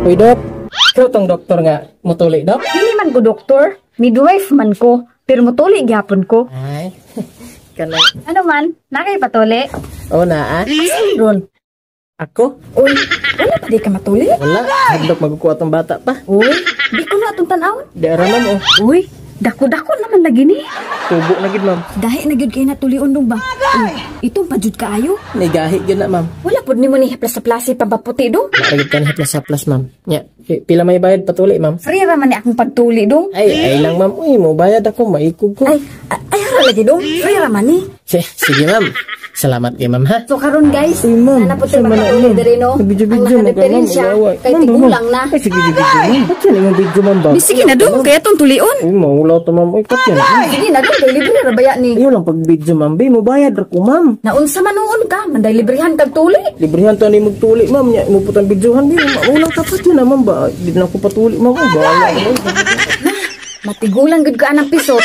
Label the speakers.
Speaker 1: Uy, Dok. Ikaw tong doktor nga mutuli, Dok?
Speaker 2: Dili man ko doktor, midwife man ko, pero mutuli gyapon ko.
Speaker 1: Ay, kanang.
Speaker 2: Ano man, nakay patuli?
Speaker 1: Oo na, ah.
Speaker 2: Ron.
Speaker 1: Ako?
Speaker 2: Uy, wala pa di ka matuli?
Speaker 1: Wala. Hadlok magkukuha tong bata pa.
Speaker 2: Uy, di ko na atong tan-awon.
Speaker 1: Di ara, ma'am, oh.
Speaker 2: Uy, dako-dako naman lagi ni.
Speaker 1: Tubo na gid, ma'am.
Speaker 2: Dahi na gyud kay natulion dong ba? Uy, itong pa jud kaayo.
Speaker 1: Nigahi gyud na, ma'am.
Speaker 2: Wala pud nimo ni haplas-haplasi pampaputi dong.
Speaker 1: Wala gyud ka ni haplas-haplas, ma'am. Nya, pila may bayad patuli, ma'am?
Speaker 2: Free ra man ni akong pagtuli dong.
Speaker 1: Ay, ay lang, ma'am. Uy, mo bayad ako, maikog ko.
Speaker 2: Ay, ay ra lagi dong. Free ra man ni.
Speaker 1: Sige, ma'am. Salamat kay ma'am, ha?
Speaker 2: So karon guys,
Speaker 1: Uy, ma'am.
Speaker 2: na po
Speaker 1: Saan man na,
Speaker 2: makatuli
Speaker 1: ma'am?
Speaker 2: diri no.
Speaker 1: Nag-video-video
Speaker 2: Ang
Speaker 1: man ka, ma'am.
Speaker 2: nakareferensya
Speaker 1: Ulaway.
Speaker 2: kay
Speaker 1: Ma'am,
Speaker 2: tigulang
Speaker 1: ma'am.
Speaker 2: na.
Speaker 1: Ay, sige, sige, ma'am. Ba't yan yung video, ma'am ba?
Speaker 2: Di sige na dong, kaya tong tulion.
Speaker 1: Uy, mahula to, ma'am. Uy, kat yan.
Speaker 2: Sige na dong, kay libre ra baya ni.
Speaker 1: Ayaw lang pag-video, ma'am. Be, mo bayad ra ko, ma'am.
Speaker 2: Naunsa man noon ka, manday librehan kag tuli.
Speaker 1: Librehan to ni magtuli, ma'am. Nya, mo putang videohan. Di, wala tapat yun, ah, ma'am ba? Di na ako patuli, ma'am. Ay, bahala ka, ma'am.
Speaker 2: Matigulang gud ka anang pisot.